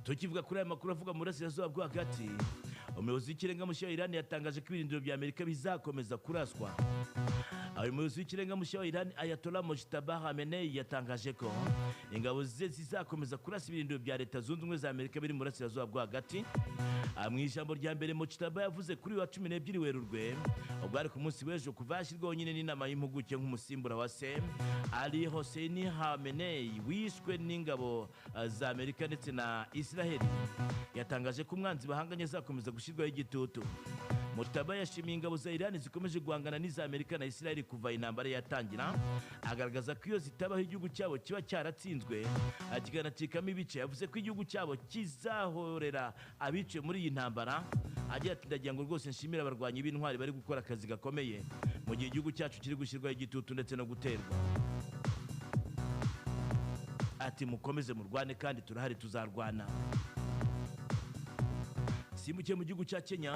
Tukivuga kuri aya makuru avuga mu burasirazuba bwo hagati, umuyobozi w'ikirenga mushya wa Iran yatangaje ko ibirindiro bya Amerika bizakomeza kuraswa. Uyu muyobozi w'ikirenga mushya wa Iran, Ayatollah Mojtaba Khamenei, yatangaje ko ingabo ze zizakomeza kurasa ibirindiro bya Leta Zunze Ubumwe za Amerika biri mu burasirazuba bwo hagati. Mu ijambo rya mbere Mojtaba yavuze kuri uyu wa 12 Werurwe, ubwo ari ku munsi w'ejo, kuva yashyirwaho nyine n'inama y'impuguke nk'umusimbura wa se Ali Hosseini Khamenei wishwe n'ingabo za Amerika ndetse na Israheli, yatangaje ko umwanzi bahanganye azakomeza gushyirwaho igitutu. Mojtaba yashimiye ingabo za Iran zikomeje guhangana n'iza Amerika na Israel kuva intambara yatangira, agaragaza ko iyo zitabaho igihugu cyabo kiba cyaratsinzwe kikanacikamo ibice. Yavuze ko igihugu cyabo kizahorera abiciwe muri iyi ntambara, agira ati: "Ndagira ngo rwose nshimire abarwanyi b'intwari bari gukora akazi gakomeye mu gihe igihugu cyacu kiri gushyirwaho igitutu ndetse no guterwa." Ati: "Mukomeze murwane kandi turahari, tuzarwana." Simbukiye mu gihugu cya Kenya,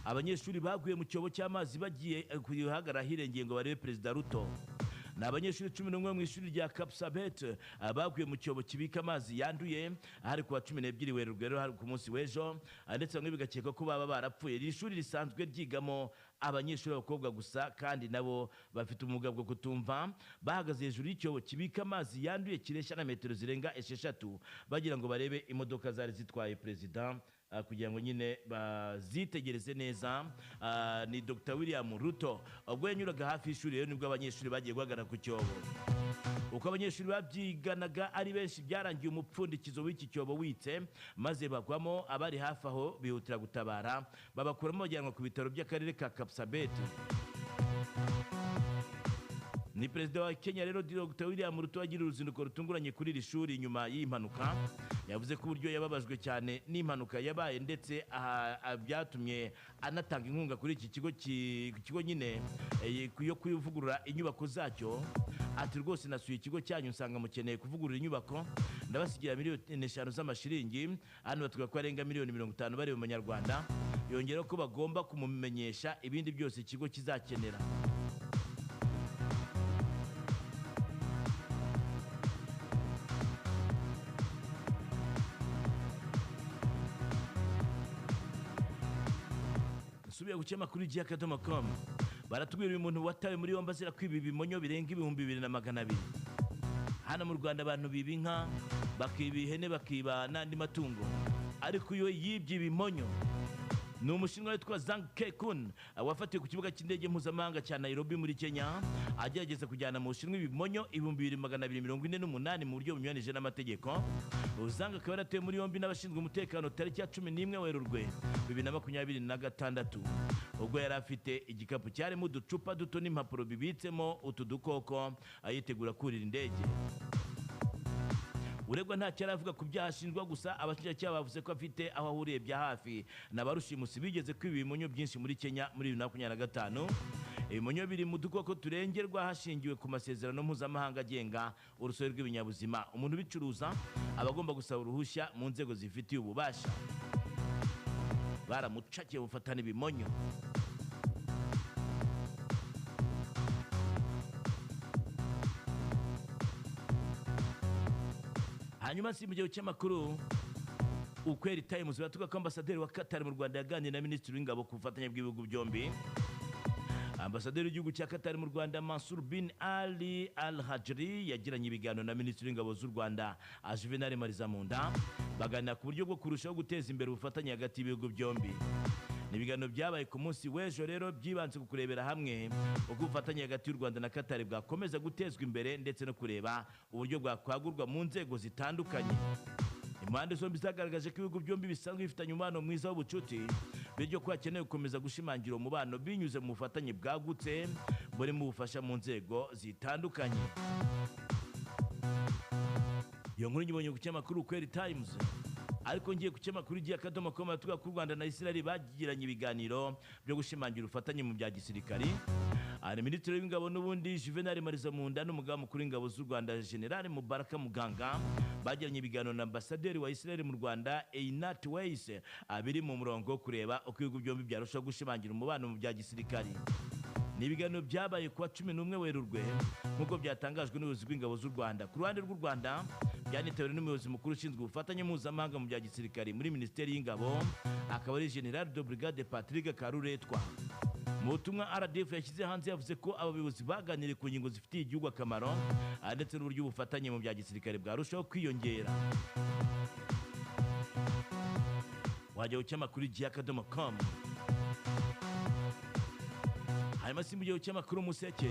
abanyeshuri baguye mu cyobo cy'amazi bagiye kuhagarara ahirengeye ngo barebe Perezida Ruto. Ni abanyeshuri 11 mu ishuri rya Kapsabet baguye mu cyobo kibika amazi yanduye hari kuwa 12 Werurwe, rero hari ku munsi w'ejo, ndetse bamwe bigakekwa ko baba barapfuye. Iri shuri risanzwe ryigamo abanyeshuri b'abakobwa gusa kandi nabo bafite ubumuga bwo kutumva. Bahagaze hejuru y'icyobo kibika amazi yanduye kireshya na metero zirenga 6, bagira ngo barebe imodoka zari zitwaye perezida, kugira ngo nyine bazitegereze neza. Ni Dr William Ruto. Ubwo yanyuraga hafi y'ishuri rero, nibwo abanyeshuri bagiye guhagarara ku cyobo. Uko abanyeshuri babyiganaga ari benshi, byarangiye umupfundikizo w'iki cyobo witse maze bagwamo. Abari hafi aho bihutira gutabara, babakuramo, bajyanwa ku bitaro by'akarere ka Kapsabet. Ni perezida wa Kenya rero, Dr William Ruto, wagiriye uruzinduko rutunguranye kuri iri shuri nyuma y'iyi mpanuka. Yavuze ko uburyo yababajwe cyane n'impanuka yabaye, ndetse aha byatumye anatanga inkunga kuri iki kigo, kigo nyine yo kuvugurura inyubako zacyo. Ati: "Rwose nasuye ikigo cyanyu nsanga mukeneye kuvugurura inyubako, ndabasigira miliyoni 5 z'amashiringi." Hano batubwira ko arenga miliyoni 50 bari mu manyarwanda. Yongeraho ko bagomba kumumenyesha ibindi byose ikigo kizakenera. Nsubiye ku kinyamakuru igihe.com, baratubwira uyu muntu watawe muri yombi azira kwiba ibimonyo birenga 2200. Hano mu Rwanda abantu biba inka, bakiba ihene, bakiba n'andi matungo, ariko iyo yibye ibimonyo. Ni Umushinwa witwa Zhang Kekun wafatiwe ku kibuga cy'indege mpuzamahanga cya Nairobi muri Kenya, agerageza kujyana mu Bushinwa ibimonyo 2248 mu buryo bunyuranije n'amategeko. Zhang akaba yaratawe muri yombi n'abashinzwe umutekano tariki ya 11 Werurwe 2026, ubwo yari afite igikapu cyarimo uducupa duto n'impapuro bibitsemo utu dukoko, ayitegura kurira indege. Uregwa ntacyo aravuga ku byaha ashinjwa, gusa abashinjacyaha bavuze ko afite aho ahuriye bya hafi na ba rushimusi bigeze kwiba ibimonyo byinshi muri Kenya muri 2025. Ibimonyo biri mu dukoko turengerwa hashingiwe ku masezerano mpuzamahanga agenga urusobe rw'ibinyabuzima. Umuntu ubicuruza aba agomba gusaba uruhushya mu nzego zifitiye ububasha. Baramucakiye bufatana ibimonyo. Hanyuma si mu gihe cy'amakuru Ukweli Times, baratuvuga ko ambasaderi wa Qatar mu Rwanda yaganiriye na minisitiri w'ingabo ku bufatanye bw'ibihugu byombi. Ambasaderi w'igihugu cya Qatar mu Rwanda, Mansur bin Ali Al Hajri, yagiranye ibiganiro na minisitiri w'ingabo z'u Rwanda, Juvenal Marizamunda, baganira ku buryo bwo kurushaho guteza imbere ubufatanye hagati y'ibihugu byombi. Ni ibiganiro byabaye ku munsi w'ejo rero, byibanze ku kurebera hamwe uko ubufatanye hagati y'u Rwanda na Qatar bwakomeza gutezwa imbere, ndetse no kureba uburyo bwakwagurwa mu nzego zitandukanye. Impande zombi zagaragaje ko ibihugu byombi bisanzwe bifitanye umubano mwiza w'ubucuti, bityo ko hakenewe gukomeza gushimangira uwo mubano binyuze mu bufatanye bwagutse burimo ubufasha mu nzego zitandukanye. Iyo nkuru nyibonye ku kinyamakuru Ukweli Times, ariko ngiye ku kinyamakuru igihe.com, tuvuga ko u Rwanda na Israel bagiranye ibiganiro byo gushimangira ubufatanye mu bya gisirikari. Hari minisitiri w'ingabo n'ubundi Juvenal Marizamunda n'umugaba mukuru w'ingabo z'u Rwanda, General Mubaraka Muganga, bagiranye ibiganiro na ambasaderi wa Israel mu Rwanda, Einat Weiss, biri mu murongo wo kureba uko ibihugu byombi byarushaho gushimangira umubano mu bya gisirikari. Ni ibiganiro byabaye kuwa 11 Werurwe, nk'uko byatangajwe n'ubuyobozi bw'ingabo z'u Rwanda. Ku ruhande rw'u Rwanda, byanitabiriwe n'umuyobozi mukuru ushinzwe ubufatanye mpuzamahanga mu bya gisirikare muri Minisiteri y'Ingabo, akaba ari General de Brigade Patrick Karuretwa. Mu butumwa RDF yashyize hanze, yavuze ko aba bayobozi baganiriye ku ngingo zifitiye igihugu akamaro, ndetse n'uburyo ubufatanye mu bya gisirikare bwarushaho kwiyongera. Wajya ku cyamakuru igihe.com. Hanyuma si mu gihe cy'amakuru Umuseke,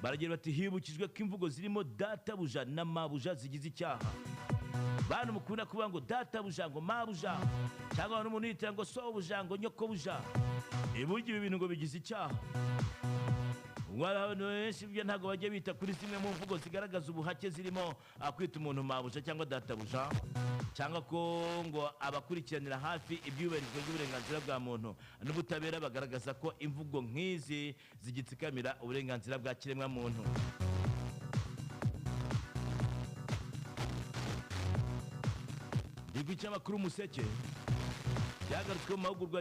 baragira bati: "Hibukijwe ko imvugo zirimo databuja na mabuja zigize icyaha." Bantu mukunda kuvuga ngo databuja, ngo mabuja, cyangwa n'umuntu yitira ngo sobuja, ngo nyokobuja, iburyo ibi bintu ngo bigize icyaha. Ubwo hari abantu benshi ibyo ntabwo bajya bita kuri zimwe mu mvugo zigaragaza ubuhake, zirimo kwita umuntu mabuja cyangwa databuja, cyangwa ko ngo abakurikiranira hafi ibyubahirizwa ry'uburenganzira bwa muntu n'ubutabera bagaragaza ko imvugo nk'izi zigitsikamira uburenganzira bwa kiremwamuntu. Igwi cy'amakuru Umuseke, byagarutswe mu mahugurwa.